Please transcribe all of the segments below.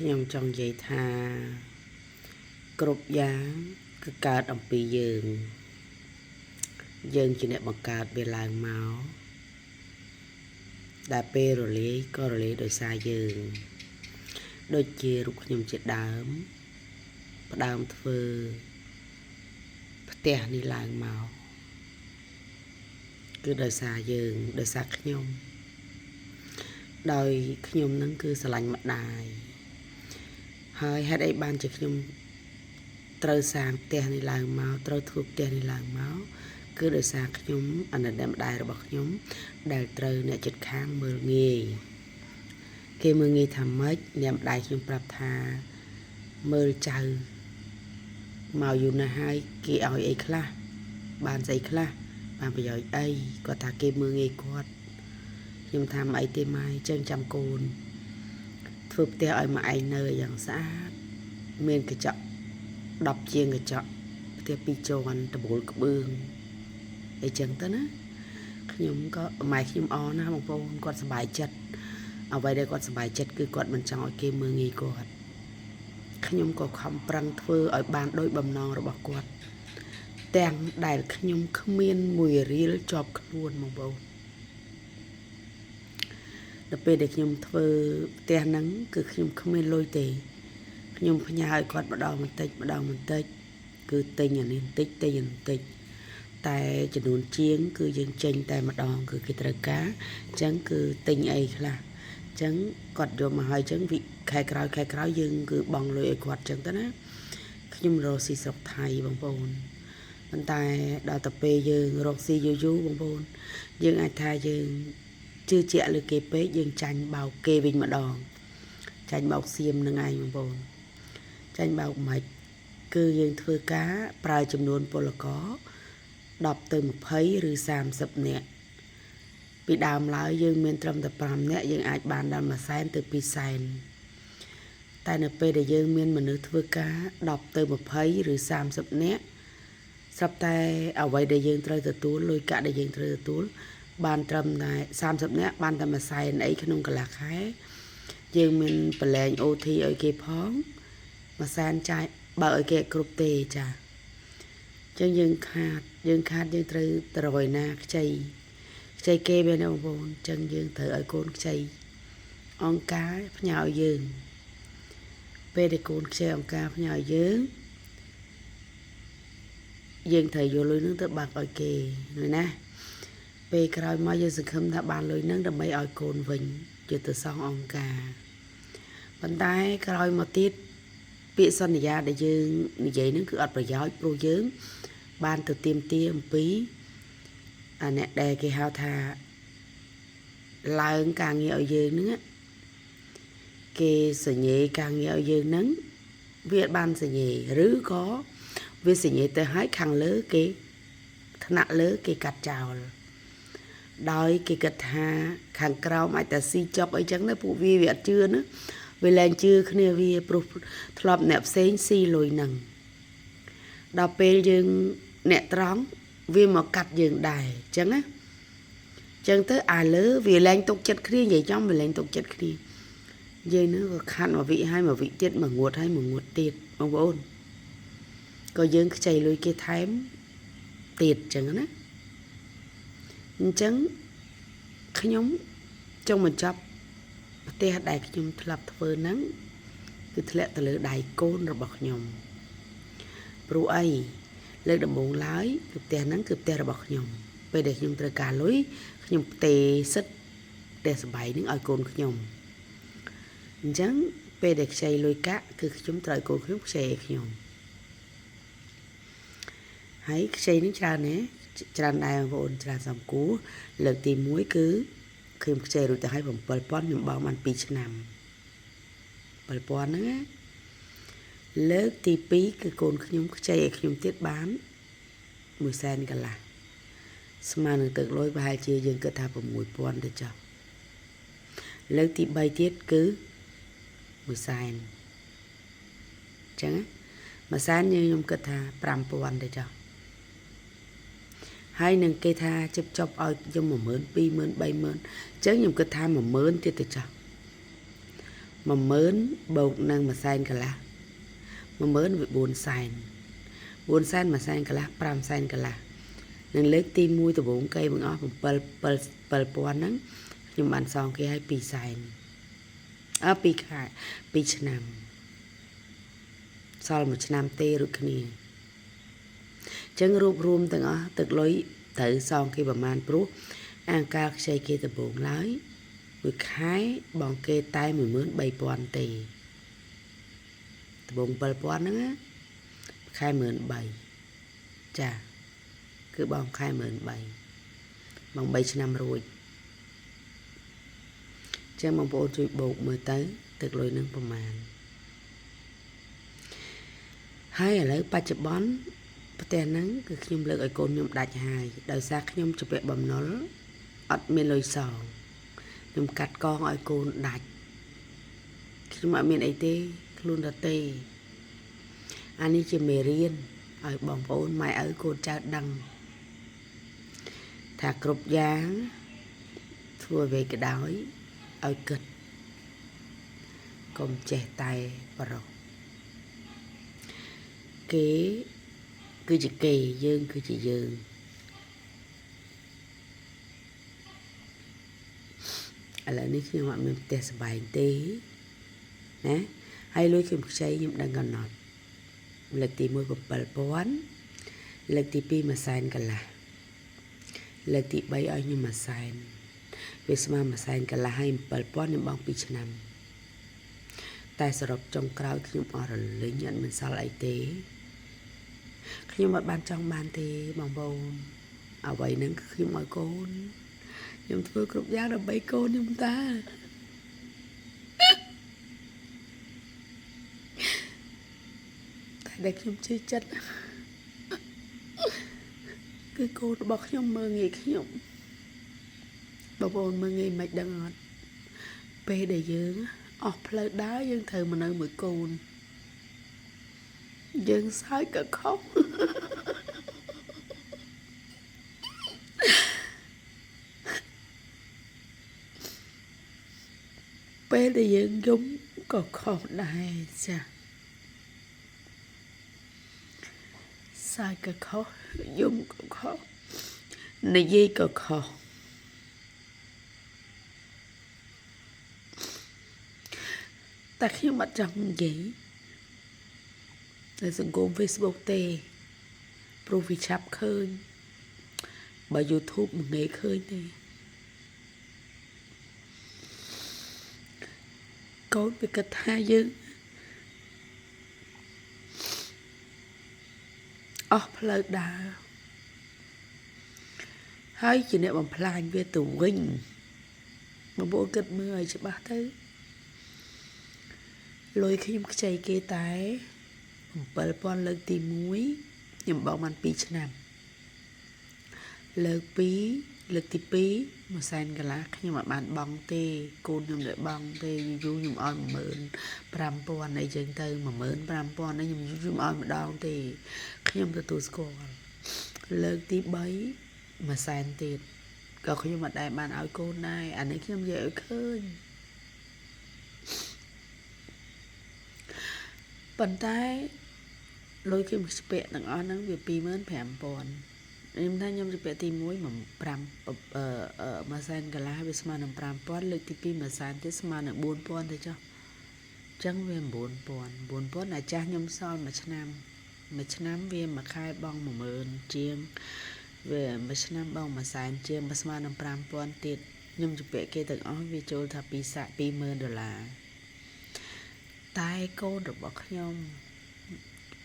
ខ្ញុំចង់និយាយថាគ្រប់យ៉ាងគឺកើតអំពីយើង យើងជាអ្នកបង្កើតវាឡើងមកដែលពេលរលាយក៏រលាយដោយសារយើង ដូចជារូបខ្ញុំជាដើមផ្ដើមធ្វើផ្ទះនេះឡើងមកគឺដោយសារយើងដោយសារខ្ញុំដោយខ្ញុំនឹងគឺស្រឡាញ់ម្ដាយហើយហេតុអីបានជាខ្ញុំត្រូវសាងផ្ទះនេះឡើងមកត្រូវធ្វើផ្ទះនេះឡើងមកគឺដោយសារខ្ញុំអាណិតអ្នកម្ដាយរបស់ខ្ញុំដែលត្រូវអ្នកជិតខាងមើលងាយគេមើលងាយថាម៉េចអ្នកម្ដាយខ្ញុំប្រាប់ថាមើលចៅមកយូរណាស់ហើយគេឲ្យអីខ្លះបានស្អីខ្លះបានប្រយោជន៍អីគាត់ថាគេមើលងាយគាត់ខ្ញុំថាមិនអីទេម៉ែចឹងចាំកូនធ្វើផ្ទះឲ្យម៉ែឯងនៅយ៉ាងស្អាតមានកញ្ចក់10ជាងកញ្ចក់ផ្ទះ2ជាន់ដបូលក្បឿងអីចឹងទៅណាខ្ញុំក៏ម៉ែខ្ញុំអរណាស់បងប្អូនគាត់សប្បាយចិត្តអ្វីដែលគាត់សប្បាយចិត្តគឺគាត់មិនចង់ឲ្យគេមើលងាយគាត់ខ្ញុំក៏ខំប្រឹងធ្វើឲ្យបានដោយបំណងរបស់គាត់ទាំងដែលខ្ញុំគ្មានមួយរៀលជាប់ខ្លួនបងប្អូនដល់ពេលដែលខ្ញុំធ្វើផ្ទះហ្នឹងគឺខ្ញុំគ្មានលុយទេខ្ញុំផ្ញើឲ្យគាត់ម្ដងបន្តិចម្ដងបន្តិចគឺទិញអានេះបន្តិចទិញអានេះបន្តិចតែចំនួនជាងគឺយើងចេញតែម្ដងគឺគេត្រូវការអញ្ចឹងគឺទិញអីខ្លះអញ្ចឹងគាត់យកមកឲ្យអញ្ចឹងវិខែក្រោយខែក្រោយយើងគឺបង់លុយឲ្យគាត់អញ្ចឹងទៅណាខ្ញុំរកស៊ីស្រុកថៃបងប្អូនប៉ុន្តែដល់ទៅពេលយើងរកស៊ីយូរយូរបងប្អូនយើងអាចថាយើងជឿជាក់លើគេពេកយើងចាញ់បោកគេវិញម្ដងចាញ់បោកសៀមនឹងឯងបងប្អូនចាញ់បោកមិនគឺយើងធ្វើការប្រើចំនួនពលករ10ទៅ20ឬ30នាក់ពីដើមឡើយយើងមានត្រឹមតែ5នាក់យើងអាចបានដល់1សែនទៅ2សែនតែនៅពេលដែលយើងមានមនុស្សធ្វើការ10ទៅ20ឬ30នាក់ស្រាប់តែអ្វីដែលយើងត្រូវទទួលលុយកាក់ដែលយើងត្រូវទទួលបានត្រឹមតែ30នាក់បានតែ1សែនអីក្នុងកន្លះខែយើងមានប្រឡែង OT ឲ្យគេផង1សែនចាយបើឲ្យគេគ្រប់ទេចាអញ្ចឹងយើងខាតយើងខាតយើងត្រូវទៅរយណាខ្ចីខ្ចីគេមែនទេបងប្អូនអញ្ចឹងយើងត្រូវឲ្យកូនខ្ចីអង្គការផ្ញើឲ្យយើងពេលដែលកូនខ្ចីអង្គការផ្ញើឲ្យយើងយើងត្រូវយកលុយនឹងទៅបាក់ឲ្យគេនោះណាពេលក្រោយមកយើងសង្ឃឹមថាបានលុយនឹងដើម្បីឲ្យកូនវិញយកទៅសងអង្គការប៉ុន្តែក្រោយមកទៀតពាក្យសន្យាដែលយើងនិយាយនឹងគឺអត់ប្រយោជន៍ព្រោះយើងបានទៅទៀមទាអំពីអាអ្នកដែលគេហៅថាឡើងការងារឲ្យយើងហ្នឹងគេសញ្ញេការងារឲ្យយើងហ្នឹងវាអត់បានសញ្ញេឬក៏វាសញ្ញេទៅឲ្យខាងលើគេថ្នាក់លើគេកាត់ចោលដោយគេគិតថាខាងក្រោមអាចតែស៊ីចុកអីចឹងណាពួកវាវាអត់ជឿណាវាលែងជឿគ្នាវាព្រោះធ្លាប់អ្នកផ្សេងស៊ីលុយហ្នឹងដល់ពេលយើងអ្នកត្រង់វាមកកាត់យើងដែរអញ្ចឹងណាចឹងទៅអាលើវាលែងទុកចិត្តគ្នានិយាយចំវាលែងទុកចិត្តគ្នាយើងនឹងក៏ខាត់មួយវិហើយមួយវិទៀតមួយងួតហើយមួយងួតទៀតបងប្អូនក៏យើងខ្ចីលុយគេថែមទៀតចឹងណាអញ្ចឹងខ្ញុំចង់បញ្ចប់ផ្ទះដែលខ្ញុំធ្លាប់ធ្វើហ្នឹងគឺធ្លាក់ទៅលើដៃកូនរបស់ខ្ញុំព្រោះអីលើកដំបូងឡើយគឺផ្ទះហ្នឹងគឺផ្ទះរបស់ខ្ញុំពេលដែលខ្ញុំត្រូវការលុយខ្ញុំផ្ទេសិទ្ធផ្ទះសបាយហ្នឹងឲ្យកូនខ្ញុំអញ្ចឹងពេលដែលខ្ចីលុយកាក់គឺខ្ញុំត្រូវឲ្យកូនខ្ញុំខ្ចីឲ្យខ្ញុំហើយខ្ចីនឹងច្រើនណាច្រើនដែរបងប្អូនច្រើនសំគួរលើកទី1គឺខ្ញុំខ្ចីរួចទៅឲ្យ7000ខ្ញុំបង់បាន2ឆ្នាំ7000ហ្នឹងណាលើកទី2គឺកូនខ្ញុំខ្ចីឲ្យខ្ញុំទៀតបាន1សែនកន្លះស្មើនឹងទឹកលុយប្រហែលជាយើងគិតថា6000ទៅចុះលើកទី3ទៀតគឺ1សែនអញ្ចឹង1សែនយើងខ្ញុំគិតថា5000ទៅចុះហើយនឹងគេថាជិបចប់ឲ្យខ្ញុំ10000 20000 30000អញ្ចឹងខ្ញុំគិតថា10000ទៀតទៅចុះ 10000បូកនឹង1សែនកន្លះ10000វា4សែន4សែន1សែនកន្លះ5សែនកន្លះនឹងលើកទី1ដំបូងគេបង្អស់7 7000ហ្នឹងខ្ញុំបានសងគេឲ្យ2សែនអើ2ខែ2ឆ្នាំសល់មួយឆ្នាំទេដូចគ្នាចឹងរួបរួមទាំងអស់ទឹកលុយត្រូវសងគេប្រមាណព្រោះអាកាលខ្ចីគេដំបូងឡើយមួយខែបងគេតែ13000ទេដំបូង7000ហ្នឹងណាខែ13000ចាគឺបងខែ13000បង3ឆ្នាំរួចចឹងបងប្អូនជួយបូកមើលទៅទឹកលុយនឹងប្រមាណហើយឥឡូវបច្ចុប្បន្នផ្ទះហ្នឹងគឺខ្ញុំលើកឲ្យកូនខ្ញុំដាច់ហើយដោយសារខ្ញុំជពាក់បំណុលអត់មានលុយសងខ្ញុំកាត់កងឲ្យកូនដាច់ខ្ញុំអត់មានអីទេខ្លួនរទេអានេះជាមេរៀនឲ្យបងប្អូនម៉ែឪកូនចៅដឹងថាគ្រប់យ៉ាងធ្វើអ្វីក៏ដោយឲ្យគិតកុំចេះតែប្រុសគេគឺជាគេយើងគឺជាយើងឥឡូវនេះខ្ញុំអត់មានផ្ទះសម្បែងទេណាហើយលុយខ្ញុំខ្ចីខ្ញុំដឹងកំណត់លើកទី1 7000លើកទី2 1សែនកន្លះលើកទី3ឲ្យខ្ញុំ1សែនវាស្មើ1សែនកន្លះហើយ7000ខ្ញុំបង់2ឆ្នាំតែសរុបចុងក្រោយខ្ញុំអស់រលីងអត់មានសល់អីទេខ្ញុំអត់បានចង់បានទេបងប្អូនអ្វីហ្នឹងគឺខ្ញុំឲ្យកូនខ្ញុំធ្វើគ្រប់យ៉ាងដើម្បីកូនខ្ញុំតាតែដែលខ្ញុំជឿចិត្តគឺកូនរបស់ខ្ញុំមើលងាយខ្ញុំបងប្អូនមើលងាយមិនដឹងអត់ពេលដែលយើងអស់ផ្លូវដើរយើងត្រូវមកនៅមួយកូនយើងសើចក៏ខុសពេលដែលយើងយំក៏ខុសដែរចាសើចក៏ខុសយំក៏ខុសនិយាយក៏ខុសតែខ្ញុំអត់ចង់និយាយនៅសង្គម Facebook ទេព្រោះវាឆាប់ឃើញបើ YouTube មិនងាយឃើញទេកូនវាគិតថាយើងអស់ផ្លូវដើរហើយជាអ្នកបំផ្លាញវាទៅវិញបងប្អូនគិតមើលឲ្យច្បាស់ទៅលុយខ្ញុំខ្ចីគេតែ7000លើកទី1ខ្ញុំបង់បាន2ឆ្នាំលើក2លើកទី2 1សែនកន្លះខ្ញុំអត់បានបង់ទេកូនខ្ញុំដែលបង់ទេយូរៗខ្ញុំឲ្យ15000អីចឹងទៅ15000នេះខ្ញុំយូរខ្ញុំឲ្យម្ដងទេខ្ញុំទទួលស្គាល់លើកទី3 1សែនទៀតក៏ខ្ញុំអត់ដែលបានឲ្យកូនដែរអានេះខ្ញុំនិយាយឲ្យឃើញប៉ុន្តែលុយខ្ញុំស្ពាក់ទាំងអស់ហ្នឹងវា25000ខ្ញុំថាខ្ញុំស្ពាក់ទី1 5អឺ1សែនកន្លះវាស្មើនឹង5000លើកទី2 1សែនទៀតស្មើនឹង4000ទៅចុះអញ្ចឹងវា9000 9000អាចាស់ខ្ញុំសល់មួយឆ្នាំមួយឆ្នាំវាមួយខែបង់10000ជាងវាមួយឆ្នាំបង់1សែនជាងមកស្មើនឹង5000ទៀតខ្ញុំជំពាក់គេទាំងអស់វាចូលថា2សាក់20000ដុល្លារតែកូនរបស់ខ្ញុំ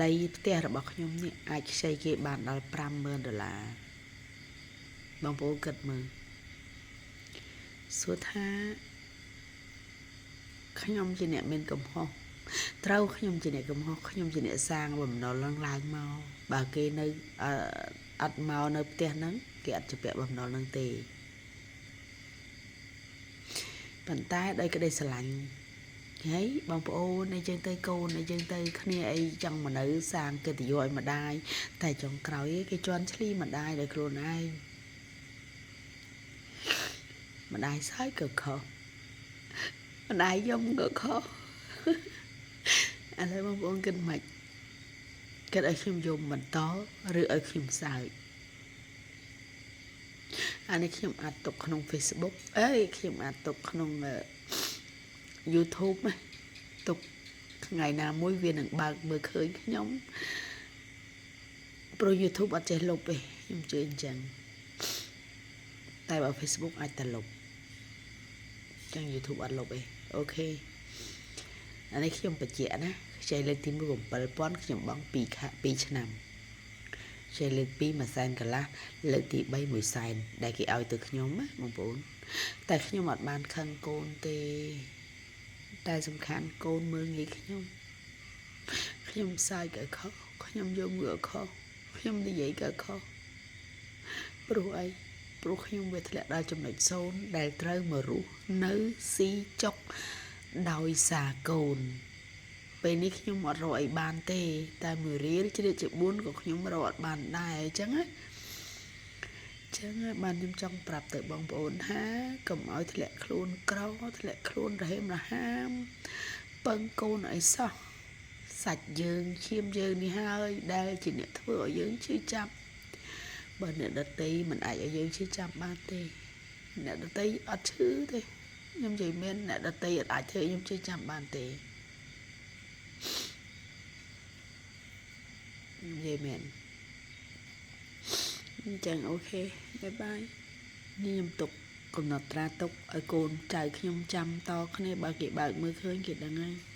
ដីផ្ទះរបស់ខ្ញុំនេះអាចខ្ចីគេបានដល់50000ដុល្លារបងប្អូនគិតមើលសួរថាខ្ញុំជាអ្នកមានកំហុសត្រូវខ្ញុំជាអ្នកកំហុសខ្ញុំជាអ្នកសាងបំណុលនឹងឡើងមកបើគេនៅអត់មកនៅផ្ទះហ្នឹងគេអត់ជំពាក់បំណុលហ្នឹងទេប៉ុន្តែដោយក្តីស្រឡាញ់ហើយបងប្អូនអីចឹងទៅកូនអីចឹងទៅគ្នាអីចង់មកនៅសាងកិត្តិយសឲ្យម្ដាយតែចុងក្រោយគេជន់ឈ្លីម្ដាយដោយខ្លួនឯងម្ដាយសើចក៏ខុស ម្ដាយយំក៏ខុសឥឡូវបងប្អូនគិតមិនគិតឲ្យខ្ញុំយំបន្តឬឲ្យខ្ញុំសើចអានេះខ្ញុំអាចទុកក្នុង Facebook អេខ្ញុំអាចទុកក្នុង YouTube ណាទុកថ្ងៃណាមួយវានឹងបើកមើលឃើញខ្ញុំព្រោះ YouTube អត់ចេះលុបទេខ្ញុំជឿអញ្ចឹងតែបើ Facebook អាចតែលុបចឹង YouTube អត់លុបទេOK អានេះខ្ញុំបញ្ជាក់ណាខ្ចីលើកទី1 7000ខ្ញុំបង់2ខែ2ឆ្នាំខ្ចីលើក2 1សែនកន្លះលើកទី3 1សែនដែលគេឲ្យទៅខ្ញុំណាបងប្អូនតែខ្ញុំអត់បានខឹងកូនទេ តែសំខាន់កូនមើលងាយខ្ញុំខ្ញុំសើចក៏ខុសខ្ញុំយកមើលក៏ខុសខ្ញុំនិយាយក៏ខុសព្រោះអីព្រោះខ្ញុំវាធ្លាក់ដល់ចំណុច0ដែលត្រូវមករស់នៅស៊ីចុកដោយសារកូន ពេលនេះខ្ញុំអត់រកអីបានទេ តែមួយរៀលជ្រៀតជា4ក៏ខ្ញុំរកអត់បានដែរអញ្ចឹងណាចឹងបានខ្ញុំចង់ប្រាប់ទៅបងប្អូនថាកុំឲ្យធ្លាក់ខ្លួនក្រធ្លាក់ខ្លួនរហេមរហាមពឹងកូនអីសោះសាច់យើងឈាមយើងនេះហើយដែលជាអ្នកធ្វើឲ្យយើងឈឺចាប់បើអ្នកដតីមិនអាចឲ្យយើងឈឺចាប់បានទេអ្នកដតីអត់ឈឺទេខ្ញុំនិយាយមែនអ្នកដតីអត់អាចធ្វើឲ្យខ្ញុំឈឺចាប់បានទេនិយាយមែនអញ្ចឹង OK bye bye នេះខ្ញុំទុកកំណត់ត្រាទុកឲ្យកូនចៅខ្ញុំចាំតគ្នាបើគេបើកមើលឃើញគេដឹងហើយ។